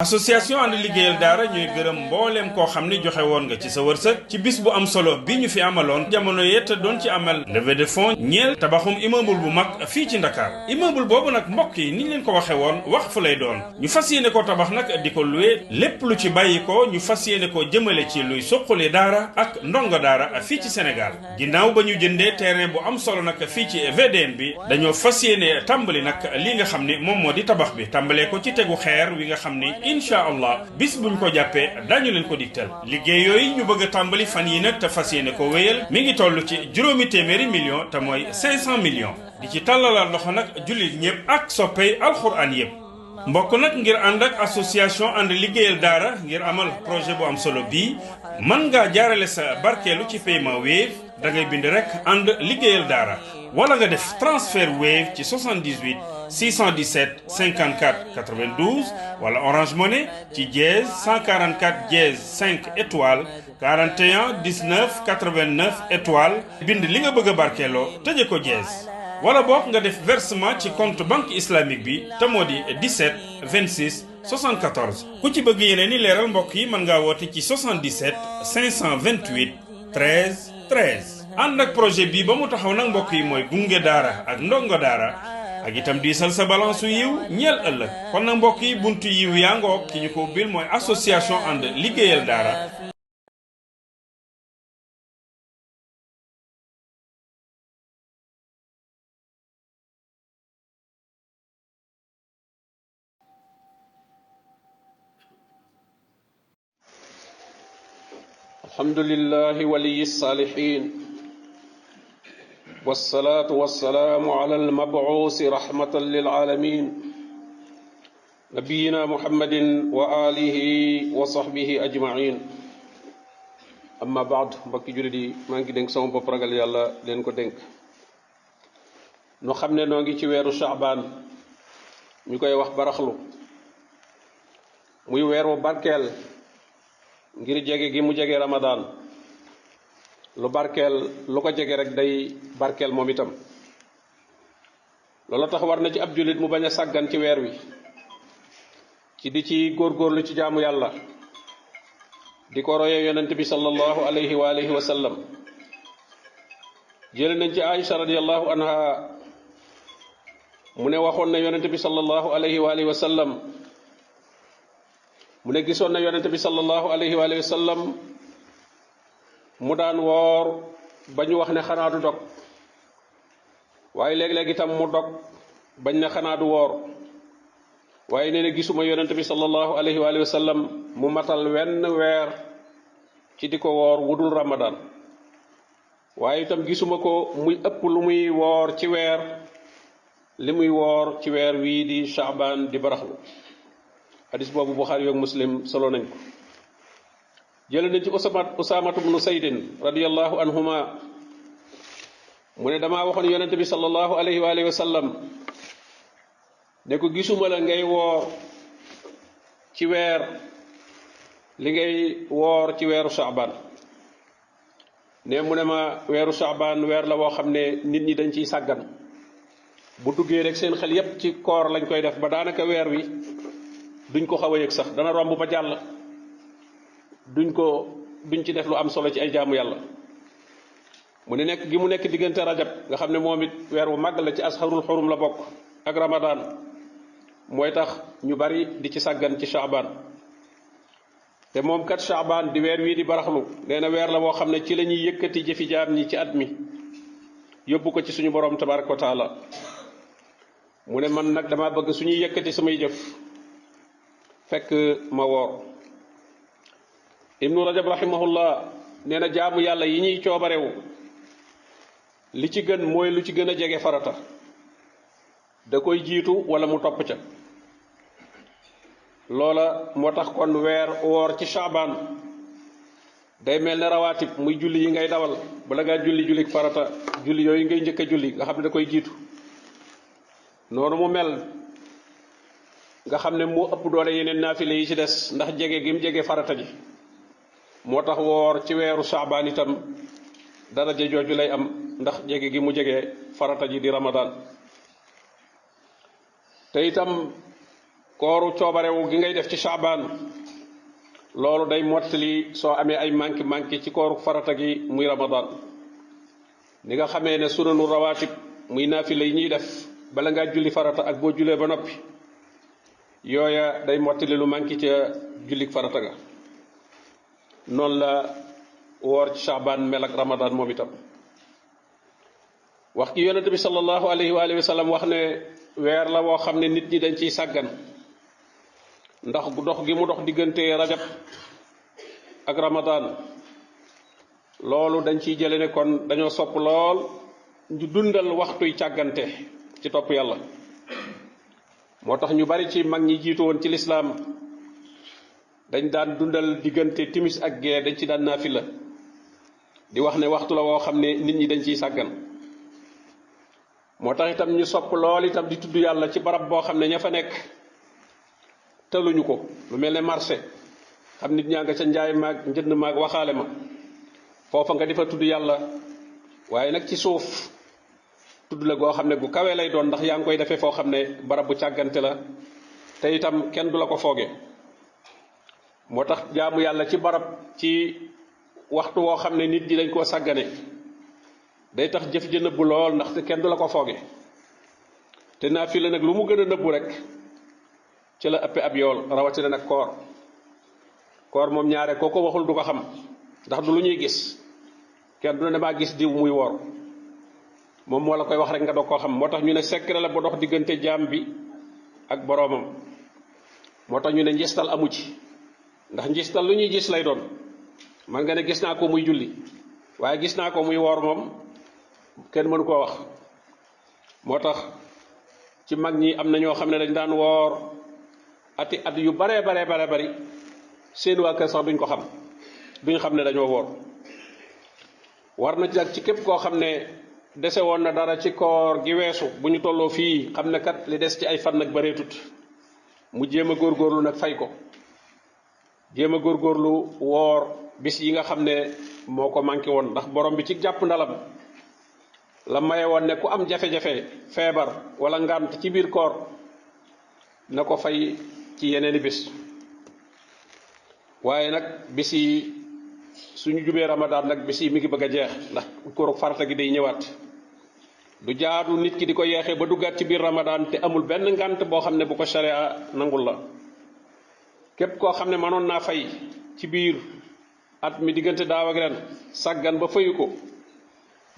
association ànd liggéeyal daara ñooy gërëm mbooleem koo xam ni joxe woon nga ci sa wërsëg ci bis bu am solo bi ñu fi amaloon jamono yett doon ci amal levée de fonds ñeel tabaxum immeuble bu mag fii ci Ndakaar immeuble boobu nag mbokk yi ni ñu leen ko waxe woon wax fu lay doon ñu fas yéene ko tabax nag di ko loué lépp lu ci bàyyi ko ñu fas yéene ko jëmale ci luy suqali daara ak ndongo daara fii ci Sénégal ginnaaw ba ñu jëndee terrain bu am solo nag fii ci VDN bi dañoo fas yéene tàmbali nag li nga xam ni moom moo di tabax bi tàmbalee ko ci tegu xeer wi nga xam ni incha allah bis buñ ko jàppee dañu leen ko digtal liggéey yooyu ñu bëgg a tàmbali fan yi nag te fas yéene ko wéyal mi ngi toll ci juróomi téeméeri millions te mooy 500 millions di ci tàllalal loxo nag jullit ñëpp ak soppey alxuraan yëpp mbokk nag ngir ànd ak association ànd liggéeyal daara ngir amal projet bu am solo bii mën ngaa jaarale sa barkeelu ci paiement Wave da ngay bind rek ànd liggéeyal daara wala nga def transfert Wave ci 78 617 54 92 wala Orange Money ci dièse 144 dièse 5 étoile 41 19 89 étoile bind li nga bëgg a barkeeloo tëje ko dièse wala boog nga def versement ci compte banque islamique bi te moo di 17 26 74 ku ci bëgg yeneen i leeral mbokk yi mën ngaa woote ci 77 528 13 13 ànd ak projet bi ba mu taxaw nag mbokk yi mooy gunge daara ak ndongo daara ak itam diisal sa balance yiw ñeel ëllëg kon nag mbokk yi buntu yiw yaa ngoog ki ñu ko ubbil mooy association ànd liggéeyal daara. alhamdulillahi waliyi saalihin wasalaatu wasalaamu ala almabuusi rahmatan lilaalamin nabiyina muhammadin wa alihi wa sahbihi ajmain amma baad mbokki jullit yi maa ngi dénk sama bopp ragal yàlla leen ko dénk nu xam ne noo ngi ci weeru Shaabaan ñu koy wax baraxlu muy weeru barkeel ngir jege gi mu jege Ramadan lu barkeel lu ko jege rek day barkeel moom itam loolu tax war na ci ab jullit mu bañ a sàggan ci weer wi ci di ci góorgóorlu ci jaamu yàlla di ko royee yonent bi sallallahu alayhi wa alihi wa sallam jële nañ ci Aïcha radiyallahu anha mu ne waxoon na yonent bi sallallahu alayhi wa alihi wa sallam mu ne gisoon na yonent bi sallallahu alayhi wa alihi wa sallam mu daan woor ba ñu wax ne xanaa du dog waaye léeg-léeg itam mu dog bañ ne xanaa du woor waaye nee na gisuma yonent bi sallallahu alayhi wa alihi wa sallam mu matal wenn weer ci di ko woor wudul Ramadan waaye itam gisuma ko muy ëpp lu muy woor ci weer li muy woor ci weer wii di Shaabaan di baraxlu hadis boobu Buxaari ak Muslim solo nañ ko jële nañ ci Usaamatu bnu Saydin radiyallahu anhuma mu ne damaa waxoon yonente bi sallallahu alayhi wa alihi wa sallam ne ko gisuma la ngay woor ci weer li ngay woor ci weeru Shaabaan ne mu ne ma weeru Shaabaan weer la woo xam ne nit ñi dañ ciy sàggan bu duggee rek seen xel yépp ci koor lañ koy def ba daanaka weer wi duñ ko xaw a yëg sax dana romb ba jàll duñ ci def lu am solo ci ay jaamu yàlla mu ne nekk gi mu nekk diggante rajab nga xam ne moom it weer wu màgg la ci asharul xurum la bokk ak Ramadan mooy tax ñu bari di ci sàggan ci Shaabaan te moom kat Shaabaan di weer wii di baraxlu nee na weer la boo xam ne ci la ñuy yëkkati jëfi jaam ñi ci at mi yóbbu ko ci suñu borom tabaraka wa taala mu ne man nag dama bëgg suñuy yëkkati samay jëf fekk ma woor ibnu rajab rahimahullah nee na jaamu yàlla yi ñuy coobarewu li ci gën mooy lu ci gën a jege farata da koy jiitu wala mu topp ca loola moo tax kon weer woor ci Shaabaan day mel ne rawaatib muy julli yi ngay dawal bala ngaa julli farata julli yooyu ngay njëkk a julli nga xam ne da koy jiitu noonu mu mel nga xam ne moo ëpp doole yeneen naafile yi ci des ndax jege gi mu jege farata ji moo tax woor ci weeru Shaabaan itam daraja jooju lay am ndax jege gi mu jege farata ji di Ramadan te itam kooru coobarewu gi ngay def ci Shaabaan loolu day mottali soo amee ay manki ci kooru farata gi muy Ramadan ni nga xamee ne sunanu rawaatib muy naafila yi ñuy def bala ngaa julli farata ak boo julee ba noppi yooya day mottali lu manki ca jullik farata ga noonu la woor ci Shaabaan mel ak Ramadan moom itam wax gi yonente bi sallallahu alayhi wa sallam wax ne weer la woo xam ne nit ñi dañ ciy sàggan ndax dox gi mu dox diggante rajab ak Ramadan loolu dañ ciy jële ne kon dañoo sopp lool ñu dundal waxtuy càggante ci topp yàlla moo tax ñu bari ci mag ñi jiitu woon ci lislaam dañ daan dundal diggante timis ak gee dañ ci daan naafila di wax ne waxtu la woo xam ne nit ñi dañ ciy sàggan moo tax itam ñu sopp lool itam di tudd yàlla ci barab boo xam ne ña fa nekk tëluñu ko lu mel ne marché xam nit ñaa nga ca njaay maag njënd maag waxaale ma foofa nga di fa tudd yàlla waaye nag ci suuf tudd la goo xam ne gu kawee lay doon ndax yaa ngi koy defee foo xam ne barab bu càggante la te itam kenn du la ko fooge moo tax jaamu yàlla ci barab ci waxtu woo xam ne nit ñi dañ koo sàggane day tax jëf ji nëbbu lool ndax te kenn du la ko fooge te naafila nag lu mu gën a nëbbu rek ci la ëppe ab yool rawatina nag koor moom ñaare koo ko waxul du ko xam ndax du lu ñuy gis kenn du ne maa gis diw muy woor moom moo la koy wax rek nga doog koo xam moo tax ñu ne secret la ba dox diggante jaam bi ak boroomam moo tax ñu ne njistal amu ci ndax njistal lu ñuy gis lay doon man nga ne gis naa ko muy julli waaye gis naa ko muy woor moom kenn mënu koo wax moo tax ci mag ñi am na ñoo xam ne dañ daan woor at yu baree bari seen waa kër sax duñ ko xam duñ xam ne dañoo woor war na jag ci képp koo xam ne dese woon na dara ci koor gi weesu bu ñu tolloo fii xam ne kat li des ci ay fan nag bareetut mu jéem a góorgóorlu nag fay ko jéem a góorgóorlu woor bis yi nga xam ne moo ko manqué woon ndax borom bi ci jàpp ndalam la maye woon ne ku am jafe-jafe feebar wala ngànt ci biir koor na ko fay ci yeneeni bis waaye nag bis yi suñu jubee Ramadan nag bis yi mi ngi bëgg a jeex ndax kóoru farata gi day ñëwaat du jaadu nit ki di ko yeexee ba duggaat ci biir Ramadan te amul benn ngànt boo xam ne bu ko sharia nangul la képp koo xam ne mënoon naa fay ci biir at mi diggante daaw ak ren sàggan ba fayu ko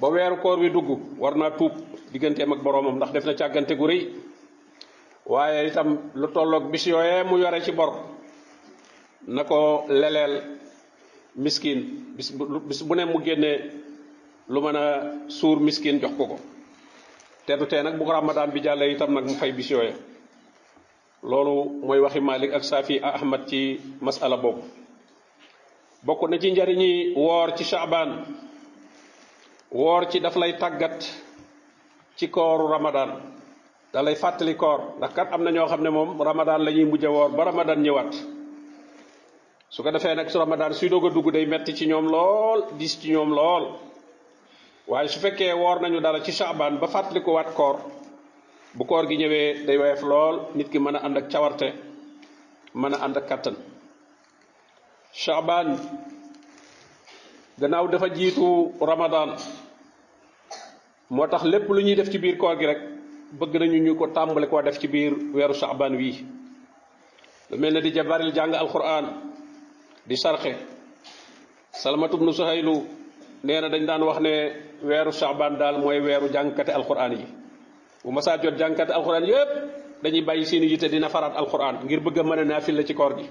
ba weeru koor wi dugg war naa tuub digganteem ak boroomam ndax def na càggante gu rëy waaye itam lu tolloog bis yooyee mu yore ci bor na ko leleel miskin bis bu ne mu génnee lu mën a suur miskin jox ko te du tee nag bu ko Ramadan bi jàllee itam nag mu fay bis yooye loolu mooy waxi Malik ak Safi Ahmad ci masala boobu bokk na ci njariñi woor ci Shaabaan woor ci daf lay tàggat ci kooru Ramadan da lay fàttali koor ndax kat am na ñoo xam ne moom Ramadan la ñuy mujj a woor ba Ramadan ñëwaat su ko defee nag su Ramadan suy doog a dugg day metti ci ñoom lool dis ci ñoom lool waaye su fekkee woor nañu dara ci Shaabaan ba fàttali ko waat koor bu koor gi ñëwee day woyof lool nit ki mën a ànd ak cawarte mën a ànd ak kattan Shaabaan gannaaw dafa jiitu Ramadan moo tax lépp lu ñuy def ci biir koor gi rek bëgg nañu ñu ko tàmbali koo def ci biir weeru Shaabaan wii lu mel ne di jabaril jàng alquran di sarxe Salamatu bnu Suhaylu nee na dañ daan wax ne weeru Shaabaan daal mooy weeru jàngkate alquran yi bu masaa jot jàngkate alquran yépp dañuy bàyyi seeni yitte di nafaraat alquran ngir bëgg a mën a naafila ci koor gi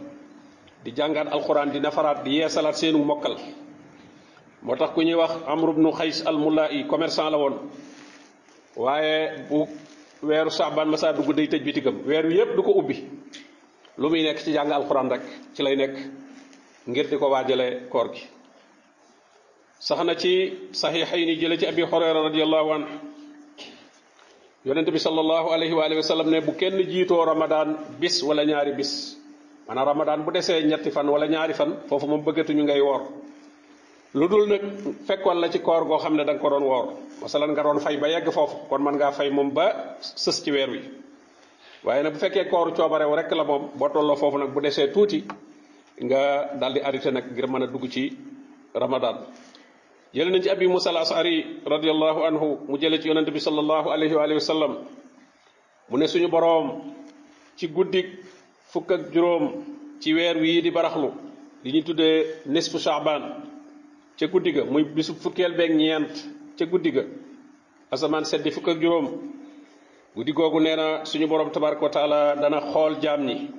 di jàngaat alquran di nafaraat di yeesalaat seenu mokkal moo tax ku ñuy wax Amru bnu Xays al-Mulaa'i commerçant la woon waaye bu weeru Shaabaan masaa dugg day tëj bitigam weer wi yépp du ko ubbi lu muy nekk ci jàng alquran rek ci lay nekk ngir di ko waajale koor gi sax na ci saxiixayni jële ci Abi Hurayra radiyallahu anhu yonent bi sallallahu alayhi wa sallam ne bu kenn jiitoo Ramadan bis wala ñaari bis maanaam Ramadan bu desee ñetti fan wala ñaari fan foofu moom bëggatuñu ngay woor lu dul nag fekkoon la ci koor goo xam ne da nga ko doon woor masalan nga doon fay ba yegg foofu kon mën ngaa fay moom ba sës ci weer wi waaye nag bu fekkee kooru coobarew rek la moom boo tolloo foofu nag bu desee tuuti nga daal di arrêté nag ngir mën a dugg ci ramadan. jële nañ ci abi musa al asari radiallahu anhu mu jële ci yonente bi sallallahu alayhi wa sallam mu ne suñu boroom ci guddik fukk ak juróom ci weer wii di baraxlu li ñuy tuddee nisfu shaaban ca guddi ga muy bisu fukkeel beeg ñeent ca guddi ga asamaan seddi fukk ak juróom guddi googu nee na suñu boroom tabaraka wa taala dana xool jaam ñi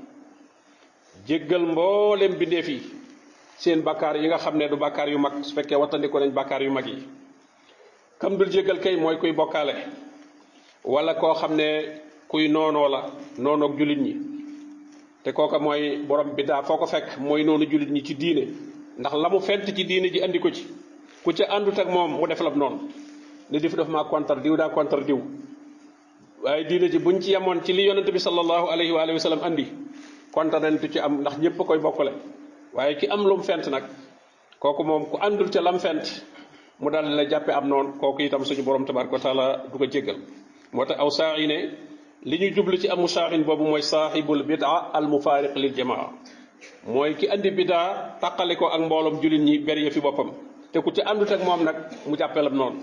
jéggal mboolem bindeef yi seen bakkaar yi nga xam ne du bakkaar yu mag su fekkee wattandiko nañ bakkaar yu mag yi. kam dul jéggal kay mooy kuy bokkaale wala koo xam ne kuy noonoo la noonoog jullit ñi te kooka mooy borom biddaa foo ko fekk mooy noonu jullit ñi ci diine ndax la mu fent ci diine ji andi ko ci ku ca àndut ak moom mu def la noonu ne def maa kontar diw daa kontar diw. waaye diine ji buñ ci yemoon ci li yonente bi sallallahu alayhi wa sallam andi kontarantu ci am ndax ñëpp koy bokkale. waaye ki am lu mu fent nag kooku moom ku àndul ca lam fent mu daal di la jàppe am noonu kooku itam suñu borom tabaraka wa taala du ko jéggal. moo tax aw saa yi ne li ñu jublu ci amu saaxin boobu mooy saaxibul bidaa al mufaariq lil jamaa mooy ki andi bidaa taqale ko ak mbooloom jullit ñi ber fi boppam te ku ci àndut ak moom nag mu jàppee lam noonu.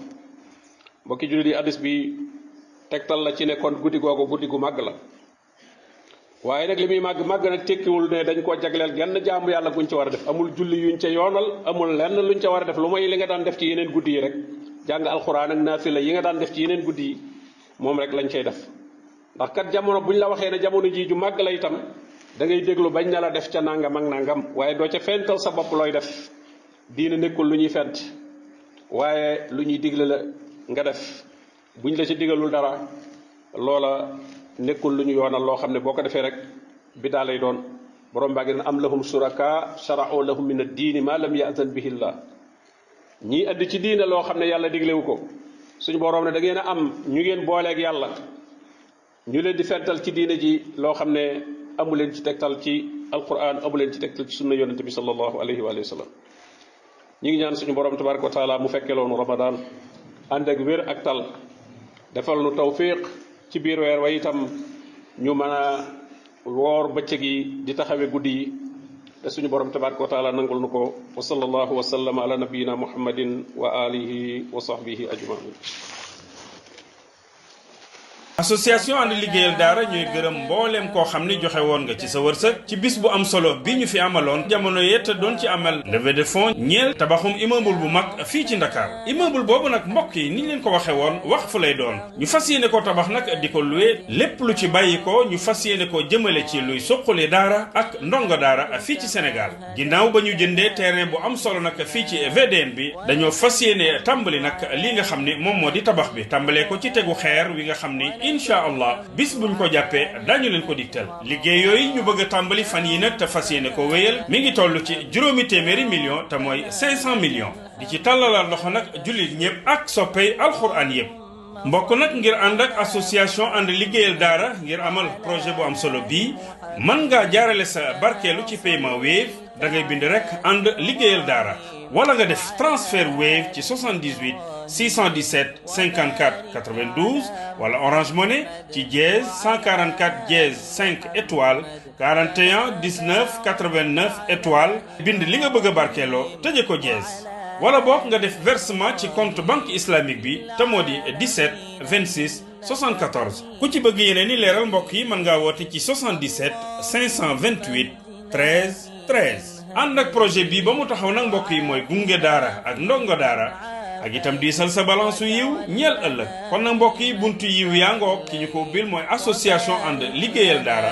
mbokki jullit yi addis bi tegtal la ci ne kon guddi googu guddi gu màgg la. waaye nag li muy màgg nag tekkiwul ne dañ koo jagleel genn jaamu yàlla guñ ci war a def amul julli yuñ ca yoonal amul lenn luñ ca war a def lu mooy li nga daan def ci yeneen guddi yi rek jàng alxuraan ak naafila yi nga daan def ci yeneen guddi yi moom rek lañ cay def. ndax kat jamono buñ la waxee ne jamono ji ju màgg la itam da ngay déglu bañ na la def ca nangam ak nangam waaye doo ca fental sa bopp looy def diina nekkul lu ñuy fent waaye lu ñuy digle la nga def buñ la ci digalul dara loola nekkul lu ñu yoonal loo xam ne boo ko defee rek bidaa lay doon. borom baa ngi ne am lahum suraka shara'u lahum min ad-diini ma lam ya'zan bihi llah ñii addi ci diine loo xam ne yàlla diglewu ko suñu borom ne da ngeen a am ñu ngeen booleeg yàlla ñu leen di fental ci diine ji loo xam ne amu leen ci tegtal ci alquran amu leen ci tegtal ci sunna yonente bi sallallahu alayhi wa sallam. ñi ngi ñaan suñu borom tabaraka wa taala mu fekke loonu ramadan ànd ak wér ak tal defal nu tawfiq ci biir weer wa itam ñu mën a woor bëccëg yi di taxawe guddi yi te suñu borom tabaraka wa taala nangul nu ko wa sallallahu wa sallam ala nabiyina muhammadin wa alihi wa sahbihi ajmain. association ànd liggéeyal daara ñooy gërëm mbooleem koo xam ni joxe woon nga ci sa wërsëg ci bis bu am solo bi ñu fi amaloon jamono yett doon ci amal levée de fonds ñeel tabaxum immeuble bu mag fii ci Ndakaar immeuble boobu nag mbokk yi ni ñu leen ko waxe woon wax fu lay doon ñu fas yéene ko tabax nag di ko loué lépp lu ci bàyyi ko ñu fas yéene ko jëmale ci luy suqali daara ak ndongo daara fii ci Sénégal ginnaaw ba ñu jëndee terrain bu am solo nag fii ci VDN bi dañoo fas yéene tàmbali nag li nga xam ni moom moo di tabax bi tàmbalee ko ci tegu xeer wi nga xam ni incha allah bis buñ ko jàppee dañu leen ko digtal liggéey yooyu ñu bëgg a tàmbali fan yi nag te fas yéene ko wéyal mi ngi toll ci juróomi téeméeri millions te mooy 500 millions di ci tàllalal loxo nag jullit ñëpp ak soppey alxuraan yëpp mbokk nag ngir ànd ak association ànd liggéeyal daara ngir amal projet bu am solo bii mën ngaa jaarale sa barkeelu ci paiement Wave da ngay bind rek ànd liggéeyal daara wala nga def transfert Wave ci 78 617 54 92 wala Orange Money ci dièse 144 dièse 5 étoile 41 19 89 étoile bind li nga bëgg a barkeeloo tëje ko dièse wala boog nga def versement ci compte banque islamique bi te moo di 17 26 74 ku ci bëgg yeneen i leeral mbokk yi mën ngaa woote ci 77 528 13 13 ànd ak projet bi ba mu taxaw nag mbokk yi mooy gunge daara ak ndongo daara ak itam diisal sa balance su yiw ñeel ëllëg kon nag mbokk yi buntu yiw yaa ngoog ki ñu ko ubbil mooy association ànd liggéeyal daara